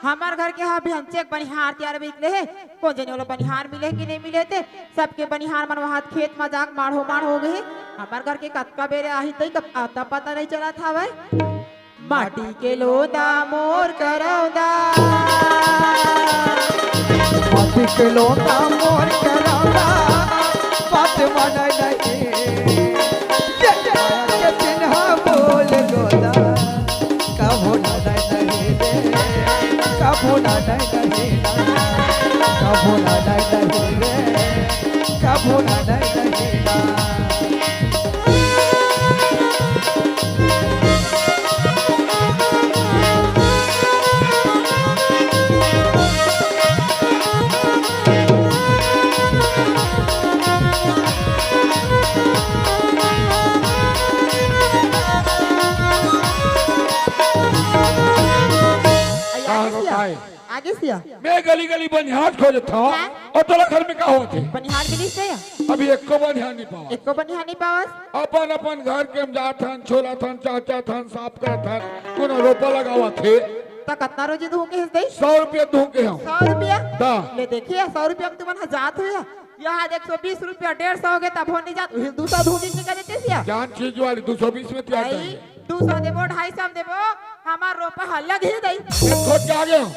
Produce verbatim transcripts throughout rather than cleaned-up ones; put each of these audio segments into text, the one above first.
हमर घर के हा बिहंचे के बनिहार तियार बिकले हे। कोन जनी ओला बनिहार मिले हे कि नहीं मिले हे ते, सबके बनिहार मन वहां खेत म जाके माढ़ो माढ़ हो गए हे। हमर घर के कतका बेरे आही तई कब आता पता नहीं चलत हवय। माटी के लोंदा मोर करौंदा। माटी के लोंदा मोर करौंदा, बात माने नहीं। ये के चिन्हा बोल गोदा, कभू ना नहीं रे, कभू ना नहीं, कभू ना नहीं रे, कभू ना नहीं। आगे सिया। मैं गली गली बनिहार खोजत हंव। हाँ। अउ तोला घर में का होत हे? बनिहार मिलिस हे या? अभी एको बनिहार नहीं पावस। एको बनिहार नहीं पावस? अपन अपन घर के हम जात हन, छोलत हन, चाचत हन, साफ करत हन, कोनो रोपा लगावत हे। त कतना रोजी दूहूं के हस दई? सौ रुपया दूहूं के हंव। सौ रुपया? त। ले देखिए, सौ रुपया में तुमन ह जात हो या? यहाँ एक सौ बीस रुपया, डेढ़ सौ हो गए, तब हो नहीं जात, उही दू सौ दूहूं के निकल देते सिया। जान चीज वाली दू सौ बीस में तियार भाई, दे। दू सौ देबो, ढाई सौ में देबो, हमार रोपा ह लग ही दई। मैं खोज के आ गया हूँ।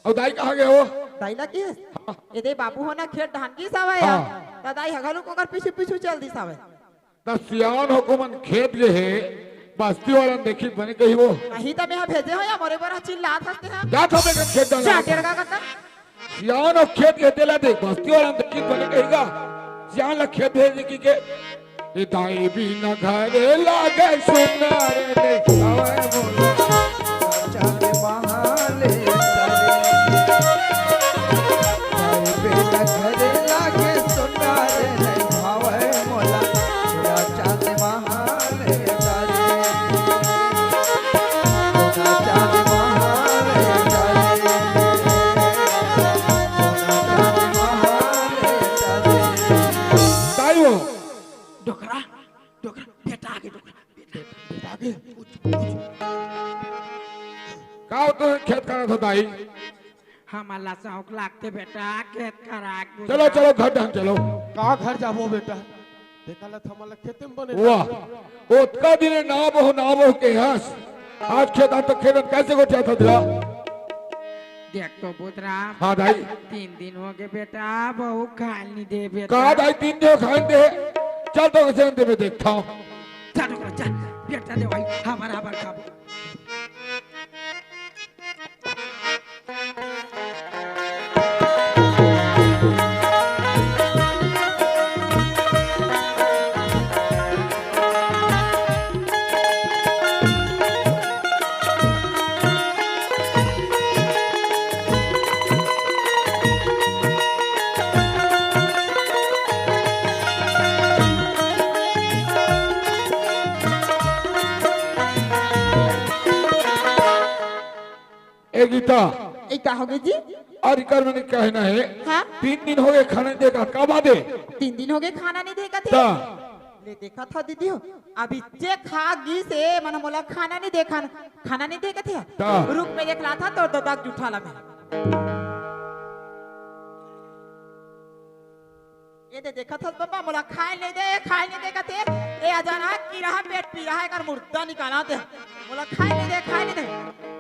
अउ दाई कहाँ गए हो? दाई ला किस? हाँ। ए दे बाबू हो ना खेत डहन गिस हवय हाँ। या। त दाई ह घलो ओकर पीछू पीछू चल दिस हवय। त सियान हो को मन खेत गे हे, बस्ती वाला देखी बने कही वो। नहीं त मैं ह भेजे हो या मोरे बर ह चिल्लात हंसते हैं। जात हो बेगम खेत डहन। जा टेड़गा करता। सियान हो खेत गे तेला देख, बस्ती वाला देखी बने कही गा। सियान ला खेत भेजे की के। ए दाई बिना घरे लागे सुनार नहीं आवय मोला। चांद महाले तारे। दाई बिना घरे लागे सुनार नहीं आवय मोला। चांद महाले तारे। चांद महाले तारे। चांद महाले तारे। दाई वो। डोकरा, डोकरा, बेटा आगे, डोकरा, बेटा। बेटा आगे। का हो तो खेत करत हो दाई? हमला शौक लागते बेटा, खेत करा के चलो, बुझा। चलो, घर डहन चलो। का घर जाबो बेटा? देखा ला, हमला खेते में बने वाह, ओतका दिन ना बहू, ना बहू के हंस। आज खेत, आज तो खेत कैसे गोठिया था दिला? देख तो बुधराम। हाँ दाई। तीन दिन हो गए बेटा, बहू खाए नहीं दे बेटा। का दाई तीन दिन खाए दे? चल तो कैसे दे मैं देखता हूँ। चल डोकरा, चल। बेटा दे भाई, हमारा हमार खाबो। ए गीता। ए, का हो गए जी? अरे कर मैंने कहना है। हाँ? तीन दिन हो गए खाना नहीं देखा, का बात है? तीन दिन हो गए खाना नहीं देखा थे? ता। ले देखा था दीदी हो, अभी जे खा गिस हे, मन मोला खाना नहीं देखा, खाना नहीं देखा थे? ता। रुक में देख ला था तोर ददा जूठा ला मैं। ए दे देखत हस बबा, मोला खाए नहीं दे, खाए नहीं दे कथे। ए अजाना की रहा पेट पी रहा है, कर मुर्दा निकाला दे। मोला खाए नहीं दे, खाए नहीं दे।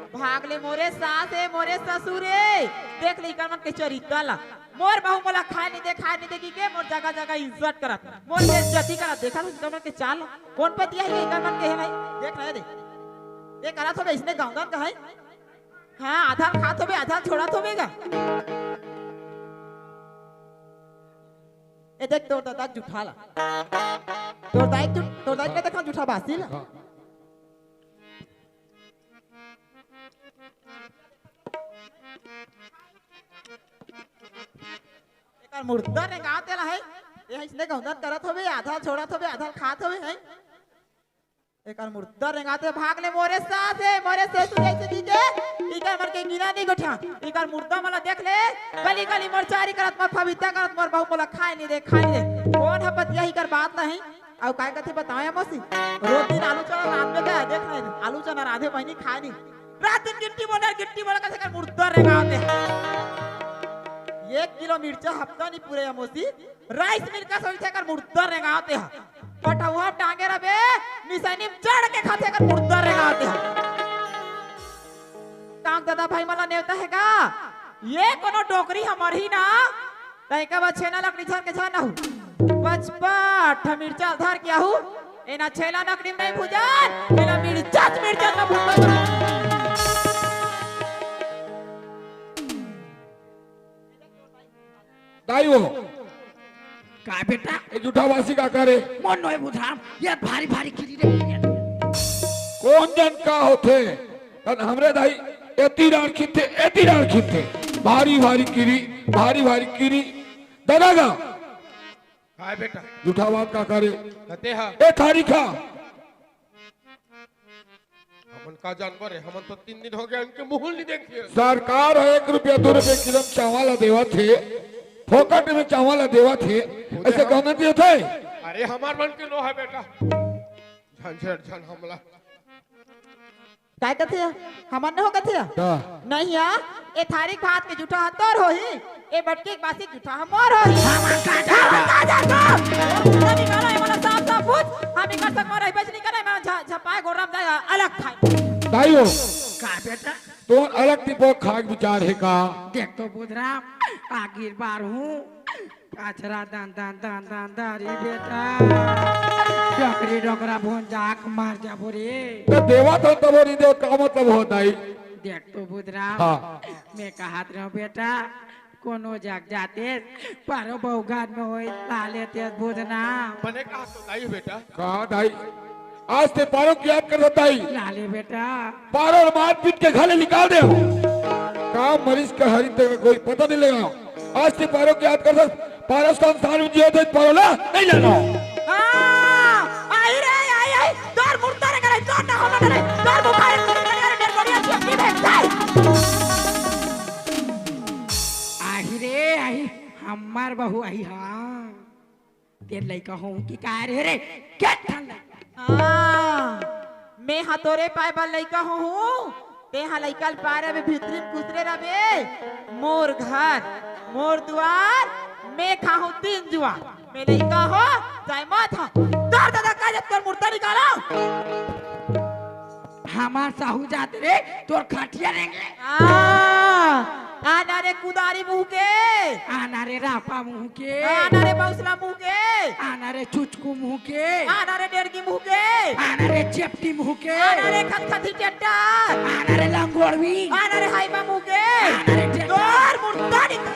भाग ले मोरे सास हे, मोरे ससुर हे। देख ले इकर मन के चरित्रा ला। मोर बहू मोला खाए नहीं दे, खाए नहीं दे की के मोर जगह जगह इज्जत करत, मोर बेइज्जती करत। देखा इकर मन के चाल, कौन पतिया है इकर मन के है नहीं? देख रहे दे। ये करत होबे इसने गाँव गाँव का है। हाँ, आधा खात होबे, आधा छोड़त होबे का। ए देख, तोर दादा जूठा ला। तोर दाई जू-, तोर दाई के देखा जूठा बासी ला। हाँ। एकर मुर्दा रेंगात ला है। ये इसने गौंदन करत होबे, आधा छोड़त होबे, आधा खात होबे, है। एकर मुर्दा रेंगाते भाग ले मोरे सास हे, मोरे ससुर हे, ऐसे दीजे, इकर मन के गिना नहीं गोठा, इकर मुर्दा मला देख ले, गली गली मोर चारी करत, मोर फबिता करत, मोर बहू मोला खाए नहीं दे, खाए नहीं दे। कौन ह पतिया इकर बात नहीं? अउ काय कथे बताओ या मौसी, रोज दिन आलू चना रांध में का देख नहीं, आलू चना रांधे बहिनी खाए नहीं। रात दिन गिट्टी बोल, गिट्टी बोल कथे कर मुर्दा रेंगावत हे। एक किलो मिर्चा हफ्ता नी पूरे अमोसी, राइस मिल का सोचथे कर मुर्दा रेंगावत हे। पटौहा टांगे रबे, निसैनी म चढ़ के खाथे कर मुर्दा रेंगावत हे। तांक दादा भाई मन ला नेवता हे का? ये कोनो डोकरी हमर ही ना, तैं का बा छेना लकड़ी झर के झर ना हो। पचपट मिर्चा धर के आहू, एना छेना लकड़ी में नहीं भुजन, एना मिर्चा मिर्चा ना भुजन। दाई हो। का बेटा? ए जूठा बासी का करे? मोर नोहे बुधराम, ये भारी भारी किरी रे। कौन जन का होथे? तन हमरे दाई एती डांड़ खिंथे, एती डांड़ खिंथे। भारी भारी किरी, भारी भारी किरी। दादा गा। काय बेटा? जूठा बात का करे? कते हा? ए थारी खा। हमन का जानबो रे, हमन तो तीन दिन हो गया इनके मुंह नहीं देखे। सरकार ह एक रुपया, दू रुपया किलो म चावल ला देवत हे, फोकट में चावल ला देवत हे, अइसे कहना चाहिए थे? अरे हमार मन के नोहे बेटा, झंझट झन हमला। काय कथे? हमर नोहे कथे? का? नहीं या, ए थारी भात के जूठा ह तोर होही, ए बटकी के बासी के जूठा ह मोर होही। हमन का जानबो? हमन का जानबो? तोर मुंह निकालो, ए मोला साफ साफ पूछ, हम इकर संग मोर रहिबे नहीं करे, मैं झ-, झपाए गोरम जाए अलग खाए। दाई हो। का बेटा? तोर अलग टिपो खाए के विचार हे का? देख तो बुधराम, आगिर बार हूँ, अचरा दन दन दन दन दारी बेटा, डोकरी डोकरा भूंजा के मर जाबो रे। तो देवा था तबो नहीं देव, का मतलब हो दाई? देख तो बुधराम, हाँ। मैं कहत रहूं बेटा, कोनो जग जाते, पारो बहु घर में होई, ला लेते बुधराम। बने कहा तो दाई बेटा। का दाई? आज ते पारो के याद करत दाई। लाले बेटा। पारो ल मार पीट के घर ले निकाल दे। का मरीज के हरी ते कोई पता नहीं लगा। आज ते पारो के याद करत, पारो संसार में जियो थे, पारो ला नहीं लेना। हाँ, आई रे, आई, आई, तोर मुर्दा रे करे, तोर ना होना रे, तोर बुखार रे करे, रे, रे, गोड़िया छुट्टी भेज जाए। आही रे, आही, हमार बहू आही, हाँ। तें लइका होहू कि काय रे रे? के ठन लइका? हाँ, मैं हा तोरे पाय बर लइका होहू। तें हा लइका ल पाय रबे, भीतरी म खुसरे रबे। मोर घर, मोर दुआर, मैं खाहूं तीन जुआर। मैं लइका हो, जाय मत हो। तोर दादा का जब तोर मुर्दा निकालो। हमार साहू जात रे, तोर खटिया रेंगे। आ, आना रे कुदारी मुंह के। आना रे रापा मुंह के। आना रे बौसला मुंह के। आना रे चुचकू मुंह के। आना रे डेरगी मुंह के। आना रे चेपटी मुंह के। आना रे खतखती टेट्टर। आना रे लंगोड़वी। आना रे हाइबा मुंह के। आना रे टेट्टर। तोर मुर्दा निकाल।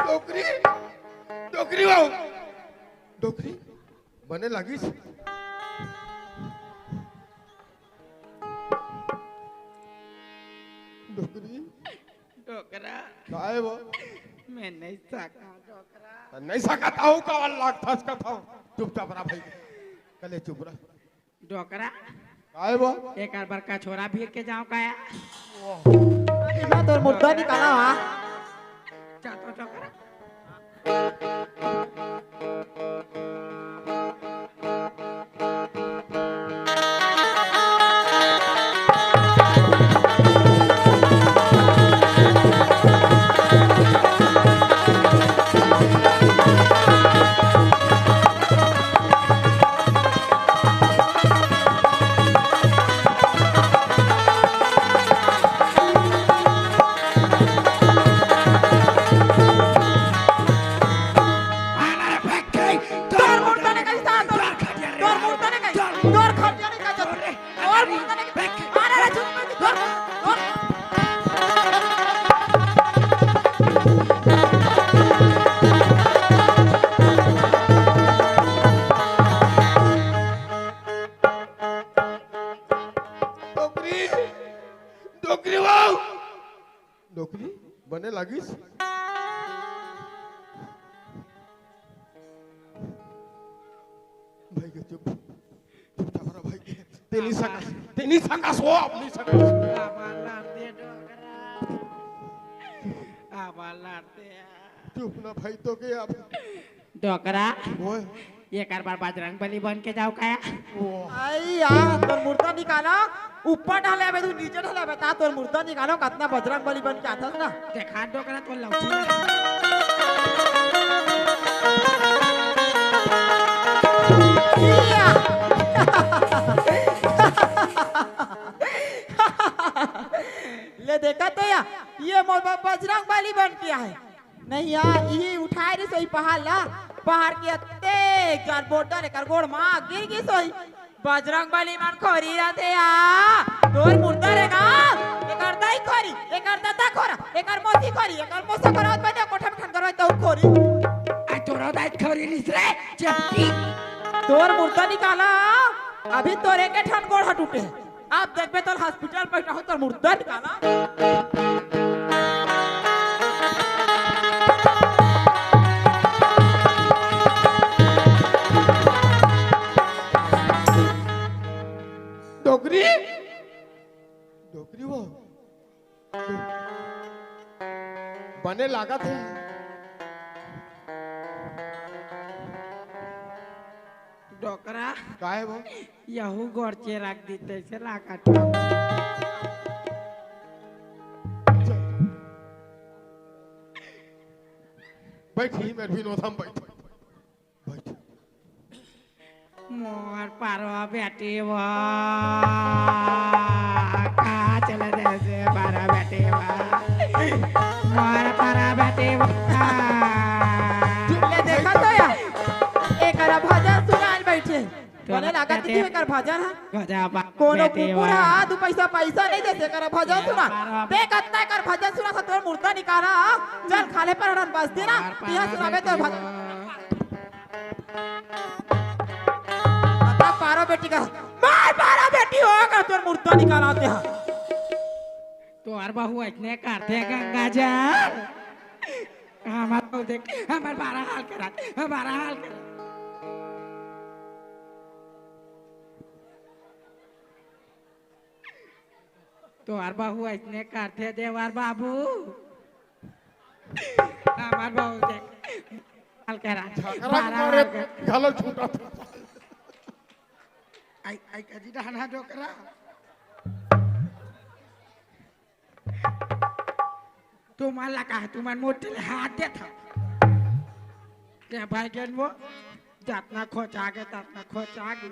डोकरी, डोकरी हो, डोकरी, बने लागिस। डोकरी। डोकरा। काय वो? मैं नहीं सका, डोकरा। नहीं सका, ताऊ का वाला लाग थस का था। चुपचाप रहा भाई। कले चुप रहा। डोकरा। काय वो? एकर बर का छोरा भीर के जाओ काया? मैं तोर मुर्दा निकाला हा। जा तो डोकरा। आना रे फेंक के, तोर मुर्दा ने कहीं था, तोर, तोर मुर्दा ने कहीं, तोर खटिया ने कहीं, तोर मुर्दा ने कहीं, आना रे चुप, तोर, तोर। डोकरी, डोकरी बाबू। डोकरी बने लागिस। भाई के चुप, चुप था भाई के। तेनी सका, तेनी सका सो, अपनी सका। चुप ना भाई, तो के अब डोकरा, ओए। एकर बर बजरंग बली बन के जाव का? ओ। अई यार, तोर मुर्दा निकाला, ऊपर ढले बे, तू नीचे ढले बे, ता तोर मुर्दा निकाला, कतना बजरंग बली बन के आथस ना। देखा डोकरा, तोर लौठी। ले देखा तो या, ये मोर ब-, बजरंग बली बन के आहे। नहीं यार, इही उठाए रिस होही पहाड़ ला, पहाड़ के अतेक जर border एकर गोड़ मा गिर गिस होही। बजरंग बली मन खोरी रथे या, तोर मुर्दा रे गा, एकर दाई खोरी, एकर ददा खोरा, एकर मौसी खोरी, एकर मौसा खोरा, बने कोठा में ठन करवाई तहू खोरी। आ तोरो दाई खोरी रिस रे, चपकी। तोर मुर्दा निकाला, अभी तोर एके ठन गोड़ ह टूटे। अब देखबे तोर hospital पहुंचाहूं, तोर मुर्दा निकाला। डोकरी, डोकरी वो बने लागत हे। डोकरा। काय वो? यहू गोड़ चेराक दी तैसे लागत। बैठ ही मेर भी नोथम बैठ। बैठ। मोर पारो बेटी वो। का चले जैसे पारो बेटी वो। मोर पारो बेटी वो। ले देखा तो या, एकरा भजन सुनाइल बैठे। बने लागत कि एकर भजन ह। कोनो कुकुर ह, दू पैसा पैसा नहीं देथे, एकर भजन सुना। देख, अतना एकर भजन सुना, तोर मुर्दा निकाला। चल, खाले पर हड़न बस देना, तिहा सुनाबे तोर भजन। बता, पारो बेटी का, मार पारो बेटी हो, अगर तोर मुर्दा निकाला ते हा। तोर बहू अइसने करथे गंगा जल। हमर बहू देख, हमर बारा हाल करत, हमर बारा हाल करत। तोर बहू अइसने करथे देवर बाबू। हमर बहू देख, हाल करत, झगड़ा बारा मारे हाल करत। घलो छूटत। आई, आई कजी डहना डोकरा। तुमन ला कहा, तुमन मोटे ले हाथ देत हव। ते भाई गेन वो, जतना खोच आगे, ततना खोच आगे।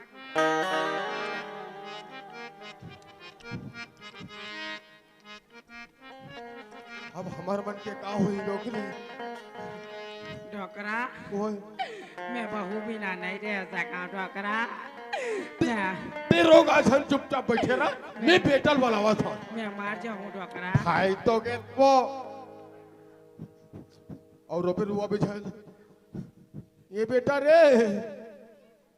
अब हमर मन के का होही डोकरी? डोकरा। ओए। मैं बहू बिना नहीं रह सका डोकरा। ते, मैं ते रोग असन चुपचाप बैठे रह। मैं बेटा ल बलावत हंव। मैं मर जाहूं डोकरा। भाई तो के वो। अउ रोपे रुआ बिछाए। ये बेटा रे।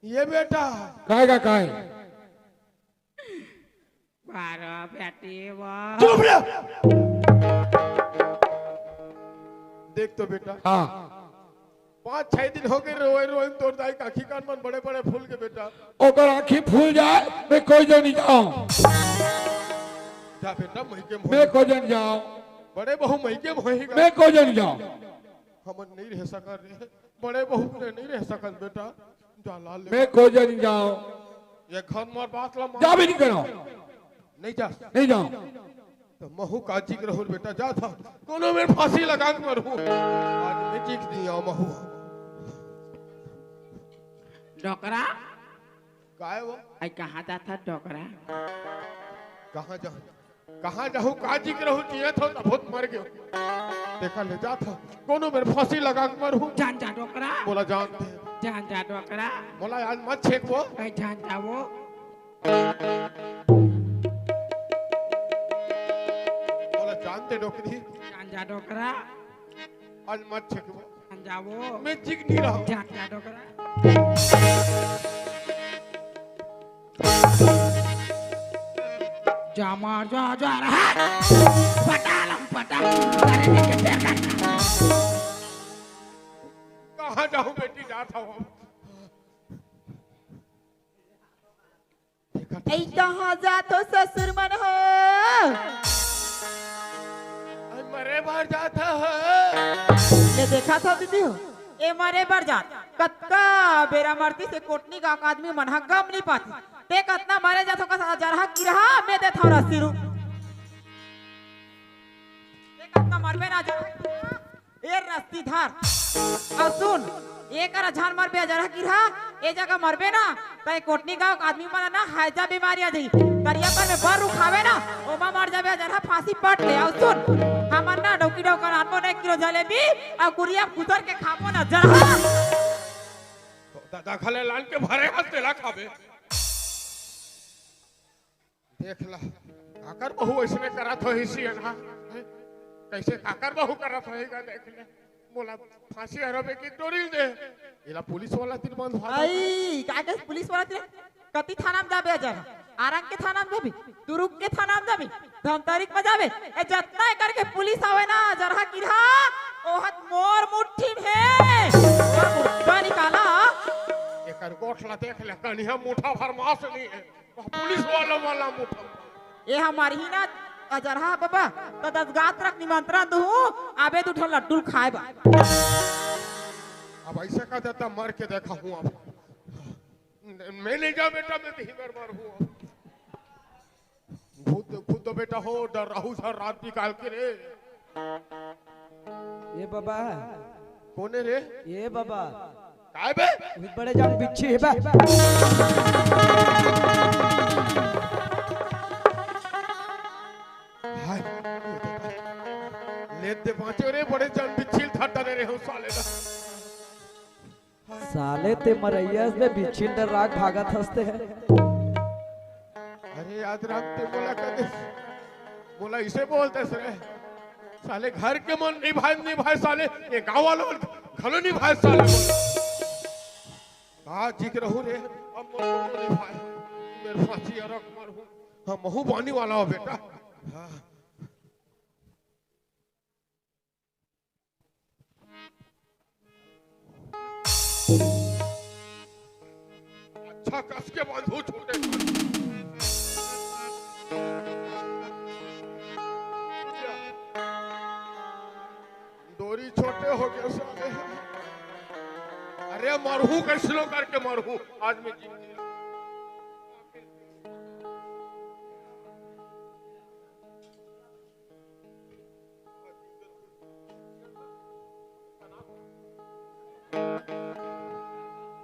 ये बेटा। काय का काय? बारा बेटी वो। चुप रह। देख तो बेटा। हाँ। पाँच छह दिन हो गए रोए रोए तोर दाई का आँखी कान मन बड़े बड़े फूल के बेटा। ओकर आँखी फूल जाए, मैं कोई जो नहीं जाऊँ। जा बेटा, मइके में मैं होही। कोई जो नहीं जाऊँ। बड़े बहू मइके में होही। मैं कोई जो नहीं जाऊँ। हमन नहीं रह सकत रे। बड़े बहू रे नहीं रह सकत बेटा। जा लाल ले। मैं कोई जो नहीं जाऊँ। ये घर मोर बात ला मान। जा भी नहीं करो। नहीं जा। नहीं जाऊँ। तो महू काजी के रहूं बेटा, जा था। कोनो मेर फांसी लगा के मरहूं। आज मैं चीख दिया महू। डोकरा। काय वो? आई कहाँ जाथा डोकरा? कहाँ जाहूं? कहाँ जाहूं? काजी के रहूं, जियत हंव, तभो त मर गेंव। देखा ले जाथा। कोनो मेर फांसी लगा के मरहूं। जान जा डोकरा। मोला जान दे। जान जा डोकरा। मोला आज मत छेंकव। आई जान जा वो। मोला जान दे डोकरी। जान जा डोकरा। आज मत छेंकव। जान जा वो। मैं जिग नहीं रहा। जान जा डोकरा। जा मार जा, जा रहा। पटा लम पटा। अरे देख के पैर काट। कहाँ जाहूं बेटी, जाथा हूं। देखा था। ऐ कहाँ जाथो ससुर मन हो? अरे मरे बार जाथा हो। देखत हव दीदी हो, ए मरे बर जात, कतका बेरा मरतिस ए कोटनी गाँव के आदमी मन ह गम नइ पातिस। ते कतना मरे जात हो कस अजरहा किरहा, में देत हव रस्सी रू। ते कतना मरबे ना अजरहा किरहा, ए रस्सी धर। अउ सुन, ए करा झन मरबे अजरहा किरहा, ए जगह मरबे ना, त ए कोटनी गाँव के आदमी मन ल ना हैजा बीमारी आ जाही। तरिया पर में बर रुखावे ना, ओमा मर जाबे अजरहा, फांसी पट ले। अउ सुन, हमन ना डौकी डौका नानबो ना एक किलो जलेबी, अउ कुरिया कुतर के खाबो ना अजरहा। ददा घले लान के भरे हस तेला खाबे। देख ला, काकर बहू अइसने करत होही सियन हा? हैं? कइसे काकर बहू करत होही गा, देख ले। मोला फांसी हरबे की डोरी दे। एला पुलिस वाला तीर बंधवा दे। आई, का कहिस पुलिस वाला तीर? कती थाना म जाबे अजरहा? आरंग के थाना म जाबे, दुरुग के थाना म जाबे, धमतरी म जाबे। ए जतना ए करके पुलिस आवे ना, अजरहा किरहा, ओहत मोर मुट्ठी म हे। मोर मुट्ठा निकाला। एकर गोठ ला देख ले, कनिहा मुठा भर मांस नइ हे। पुलिस वाला वाला मुठा। ए हमार ही ना अजरहा बबा, त दस गात रख निमंत्रण दूहूं, आबे दू ठन लड्डू खाए बर। अब अइसे कह देता, मर के देखा हूं अब। मैं नहीं जा बेटा, मैं तो ही मर मर हूं। भूत, भूत तो बेटा हो, डर रहू सर रात निकाल के रे। ए बबा। कोने रे? ए बबा। काय बे? बहुत बड़े जान बिच्छी हे बे। हाय। ले दे बाँचो रे, बड़े जान बिच्छी ल धर डाले रे हो साले ला। साले ते मरइया बे, बिच्छी ल डर राख भागत हस ते। अरे याद राम, ते मोला कह दे, मोला इसे बोलते रे। साले घर के मन निभाए, निभाए साले, ये गांव वालों घलो निभाए साले। आज जिक रहू रे, अब मोर कोनो निभाए। मेरे फांसी अरक मरहूं। हम महू बानी वाला हो बेटा। हाँ। अच्छा कस के बांधू छोटे। डोरी छोटे हो गए साले। अरे मरहू कैसनो करके मरहू। आज मैं जी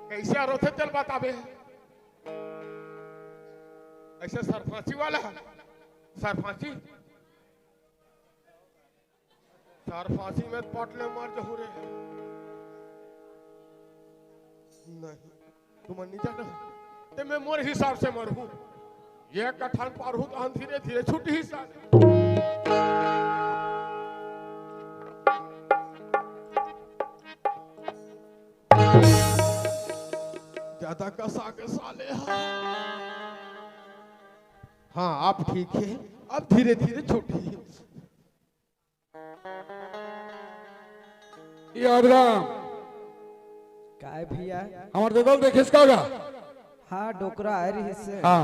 कैसे रोथे तेल बताबे। ऐसे सरफांसी वाला है। सरफांसी। सरफांसी में पट ले मर जहू रे। नहीं। तुमन नहीं जाना। ते मैं मोर हिसाब से मरहूं। ये कठान पारहूं तो हम धीरे धीरे छुट्टी हिसाब। ज्यादा कसा के साले हा। हाँ, आप ठीक है। अब धीरे धीरे छुट्टी। याद राम। काय भैया? हमर ददा ल देखेस का गा? हाँ, डोकरा आए रहिस हे। हाँ।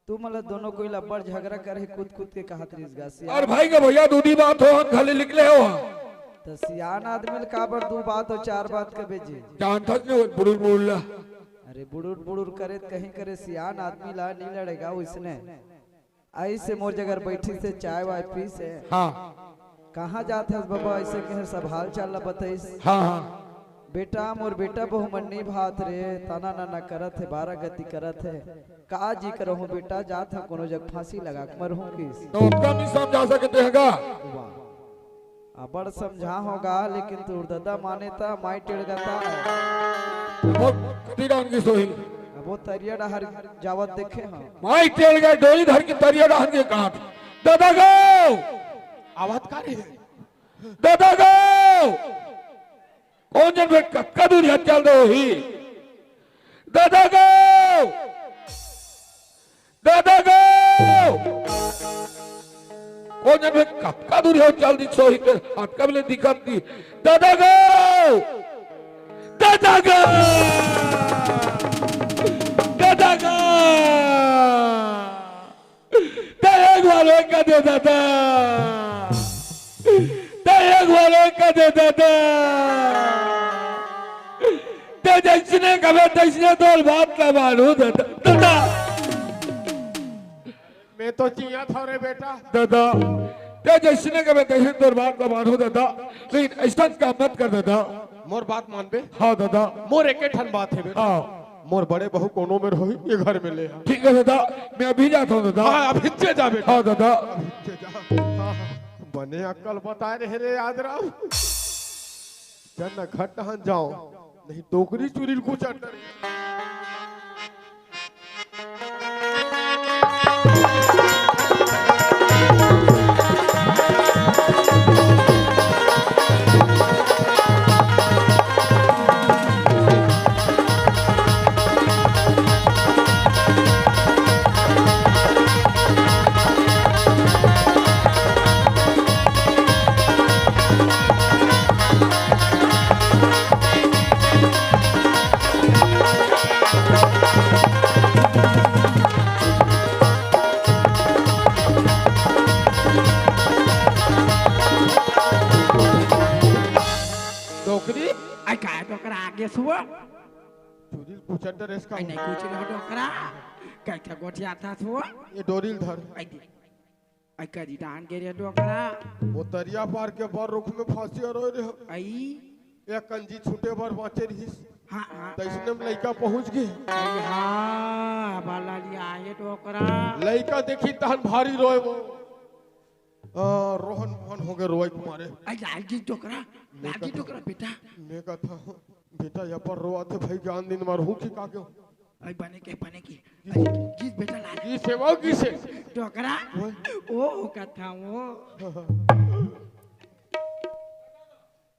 तू मतलब दोनों कोई लब्बड़ झगड़ा करे, कूद कूद के कहत रहिस गा सियान। अरे भाई का भैया, दू दी बात हो, हम खाली निकले हो। तो सियान आदमी ल काबर दू बात हो, चार बात कबे जी? जानथस नहीं, बुड़ुर बुड़ुर ला। अरे बुड़ुर बुड़ुर करे त कहीं करे, सियान आदमी ला नहीं लड़ेगा उसने। अइसे मोर जगह बइठिस हे, चाय वाय पीस हे। हाँ। कहाँ जात हस बबा? अइसे कहे सब हाल चाल ला बताइस। हाँ, हाँ। बेटा, मोर बेटा बहू मन नइ भात रे, ताना नाना करत हे, बारा गति करत हे। का जी करहूँ बेटा, जात हँव कोनो जग फांसी लगा के मरहूँ किस। तो ओतका नइ समझा सके ते ह गा? वाह। अबड़ समझा हों गा, लेकिन तोर ददा माने त माई टेड़गता। वो कति डाहन गिस होही। अब वो तरिया डहर जावत देखे हँव। माई टेड़गा डोरी धर के तरिया डाहन गे काहत। ददा गो! आवत का रे? ददा गो! कोन जन बे कतका दूरिहा चल दे होही? ददा गो! ददा गो! कोन जन बे कतका दूरिहा चल दिस होही तेला अतका बेर ले दिखत नइ। ददा गो! ददा गो! ददा गो! ते एक बार एक का दे ददा। ते एक बार कदे दादा, ते जइसने कबे तइसने तोर बात ला मानहूं दादा। दादा, मैं तो जियत हंव रे बेटा। दादा, ते जइसने कबे तइसने तोर बात ला मानहूं दादा, लेकिन अइसन काम मत कर दादा। मोर बात मानबे? हां दादा। मोर एके ठन बात हे बेटा। हां। मोर बड़े बहू कोनो मेर होही, ये घर में ले आ। ठीक हे दादा, मैं अभी जात हंव दादा। हां, अभी जा बेटा। हां दादा। अभी जा। हां, हां। बने अक्कल बताय रहे रे यादराम। चल ना घर डहन जांव, नहीं डोकरी चुरी ल कुचर डरही। डोकरी? अई काय डोकरा आगे सुआ? चुरी ल कुचर डरेस का? अई नहीं कुचर डोकरा। कइसे गोठियाथस वो? ये डोरी ल धर। अई दे। अई करी डाहन गे रे डोकरा। वो तरिया पार के बर रुख में फांसी अरोय रहे। अई। एक कंजी छूटे बर बांचे रहिस। हां, हां। तइसने में लइका पहुंच गे। अई हां, बाला लिया हे डोकरा। लइका देखिस तहन भारी रोय वो। आ, रोहन मोहन होगे रोय के मारे। अई लागी डोकरा, लागी डोकरा बेटा। मैं कथंव, बेटा, ये पर रोवत हे भाई, ज्ञान दिन मारहूं कि का केहूं? अई बने के, बने के। अई, गिस बेटा, लागी। गिस हे वो, गिस हे। डोकरा। ओए। ओ, ओ कथंव वो।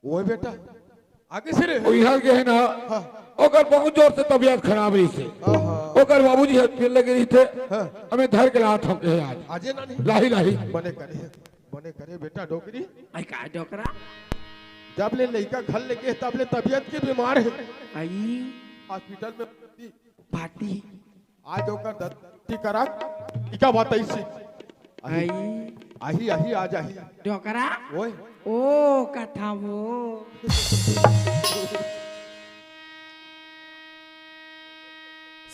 ओए बेटा, आगे से रे। ओ इहां के हे ना, हां। ओकर बहुत जोर से तबियत खराब रहिसे। हां, हां। ओकर बाबूजी हॉस्पिटल लगे रहिसे। हां। हमें धर के लात हंव के आज। आजे ना नहीं। लाही, लाही। बने करे, बने करे बेटा डोकरी। अई का डोकरा? जब ले लइका घर लेगे, तब ले तबियत के बीमार हे। अई। हॉस्पिटल में भर्ती। भर्ती। आज ओकर दत्ती करा, टीका बताइसी। आही। अई। आही, आही, आज आही। डोकरा? ओए। ओ कथंव वो।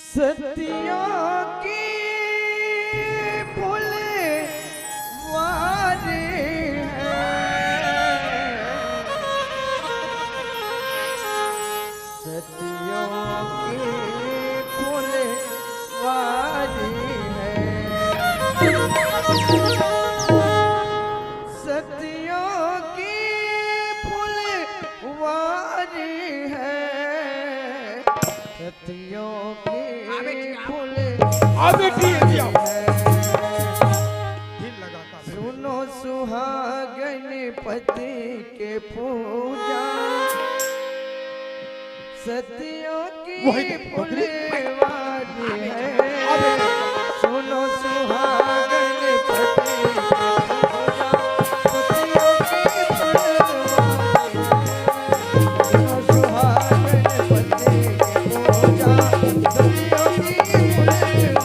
सतियों की फुलवारी है। सतियों की फुलवारी है, सतियों की फुलवारी है, सतियों की आ बेटी, आ। फुलवारी आ बेटी, आ। है। दिल लगा। सुनो सुहागन पति के पूजा, सतियों की वही तो, वही। फुलवारी है। अबे। सुनो सुहागन पति के पूजा, सतियों की फुलवारी है। सुनो सुहागन पति के पूजा, सतियों की फुलवारी है।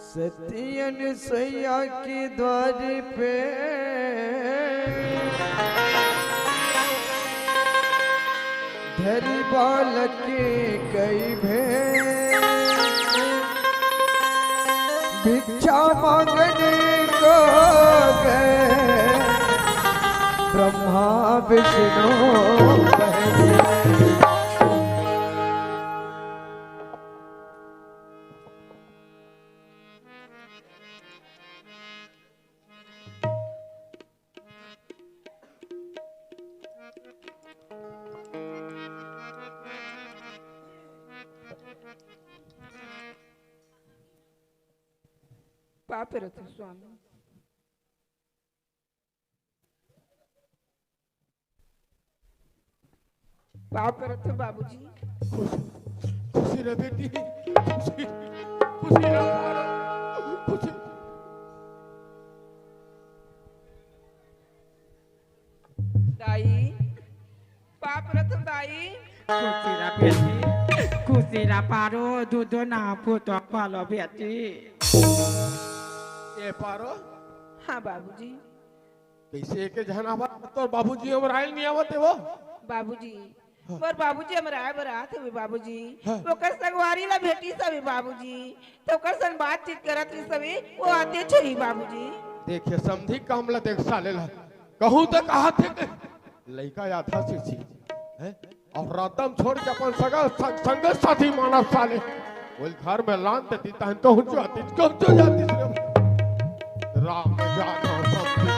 सती अनसुईया के द्वार पे धरी बालक कई भें। भिक्षा मांगने को गए ब्रह्मा विष्णु महेश। पाप रथ स्वामी। पाँव परत हँव बाबूजी। खुशी, खुशी रह बेटी, खुशी, खुशी रह, खुशी। दाई, पाँव रतन दाई। खुशी रह बेटी, खुशी रह पारो, दूधो ना पूतो पालो बेटी। ए पारो। हाँ बाबूजी। कइसे एके झन आवत, तोर बाबूजी हमर आइल नइ आवत हे वो? बाबूजी, हाँ। मोर बाबूजी हमर आए बर आत हवे बाबूजी। हाँ। ओकर संगवारी ला भेटिस हवे बाबूजी, त ओकर संग बातचीत करत रहिस हवे, वो आते छही बाबूजी। देखे समधी काम ला देख साले ला, कहूँ त कहा थे के लइका आधा से छी, हैं? अउ रतन छोड़ के अपन सगा संग, संग साथी मानस साले। ओल घर में लान देती तहन कहूँ जाती, कहूँ जाती रे। राम जानो समधी।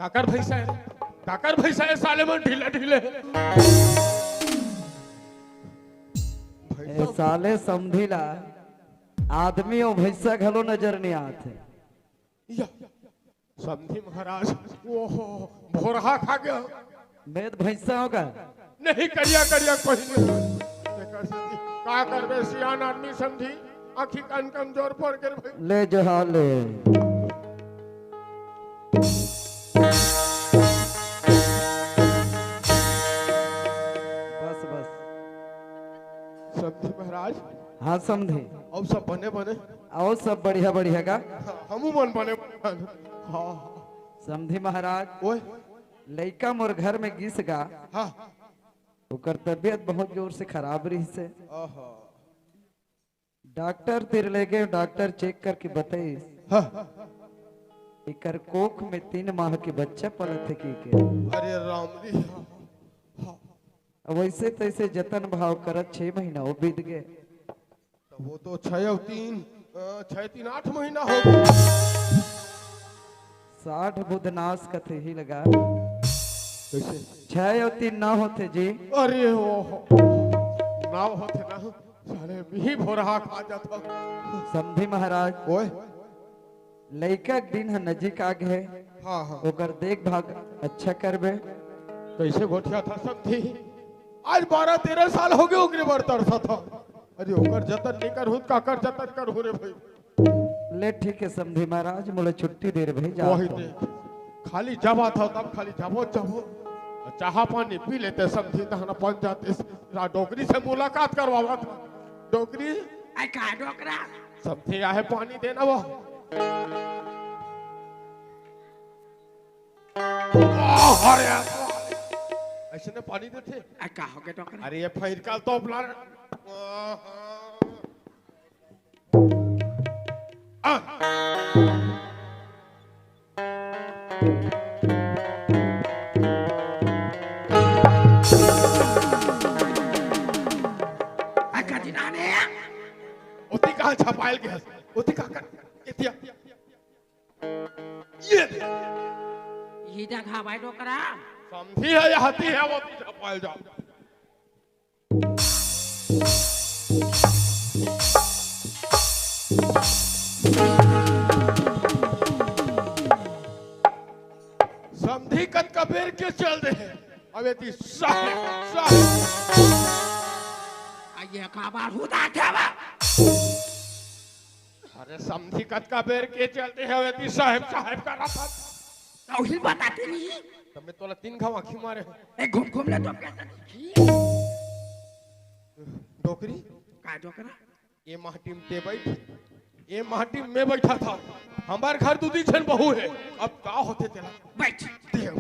काकर भैंसा हे? काकर भैंसा हे साले मन ढीले ढीले? ए साले समधी ला आदमी अउ भैंसा घलो नजर नइ आत हे। या, समधी महाराज, ओहो, भोरहा खा गया। मैं त भैंसा हों का? नहीं, करिया, करिया, कोई नहीं। देखा समधी, का करबे, सियान आदमी समधी, आँखी कान कमजोर पड़ गए भाई। ले जहा ले। बस, बस। समधी महाराज। हाँ, समधी। अउ सब बने, बने? अउ सब बढ़िया, बढ़िया गा। हाँ, हमू मन बने, बने। हाँ, हाँ। समधी महाराज। ओए। लइका मोर घर में गिस गा। हाँ। ओकर तबीयत बहुत जोर से खराब रहिस हे। ओहो। डॉक्टर तीर ले गेंव, डॉक्टर चेक करके बताइस, हाँ। एकर कोख में तीन माह के बच्चा पलत हे कहिके। अरे राम रे, हाँ, हाँ। अब वइसे तइसे जतन भाव करत छह महीना वो बीत गे। त वो तो छह अउ तीन, अ, छह तीन आठ महीना हो गे। साठ बुध नास कथे ही लगा। कइसे? छह अउ तीन नौ होथे जी। अरे ओ हो। नौ होथे ना। साले मिही भोरहा खा जात हो। समधी महाराज। ओए। लइका के दिन ह नजीक आ गे हे। हाँ, हाँ। ओकर देखभाल अच्छा करबे। कइसे गोठियाथस समधी? आज बारह तेरह साल हो गे ओकरे बर तरसत हो। अरे ओकर जतन नइ करहूँ त काकर जतन करहूँ रे भाई। ले ठीक हे समधी महाराज, मोला छुट्टी दे रे भाई, जा वही तो। दे। खाली जावत हो तब खाली जावो, जावो। चाहा पानी पी लेते समधी, तहन अपन जाते रा-, डोकरी से मुलाकात करवावत। डोकरी। आय का डोकरा? समधी आहे पानी देना वो। अरे, अइसने पानी देथे। आ, का हो गे डोकरा? अरे, ये फैर का तो अपना। आ। आ, का जी नाने? ओती कहाँ छपायल गे हस? ओती का कर? एतिया। ये दे। ये जगह भाई डोकरा। समधी हे, ये हती हे, वो तुझे पाल जाओ। समधी कतका बेर के चल दे हे। अबे ती साहेब, साहेब। आ ये का बार हुदा थे बा? अरे समधी कतका बेर के चलते हवे ती साहेब, साहेब का रहा था। तौहिल बताते नहीं। तब मैं तोला तीन घाव आँखी मारे हूँ। ए, घूम घूम ले तो कैसे दिखी? डोकरी? का डोकरा? ये माटी में ते बैठ, ये माटी में मैं बैठा था। हमार घर दू तीन झन बहू है। अब का होथे तेला? बैठ। देव।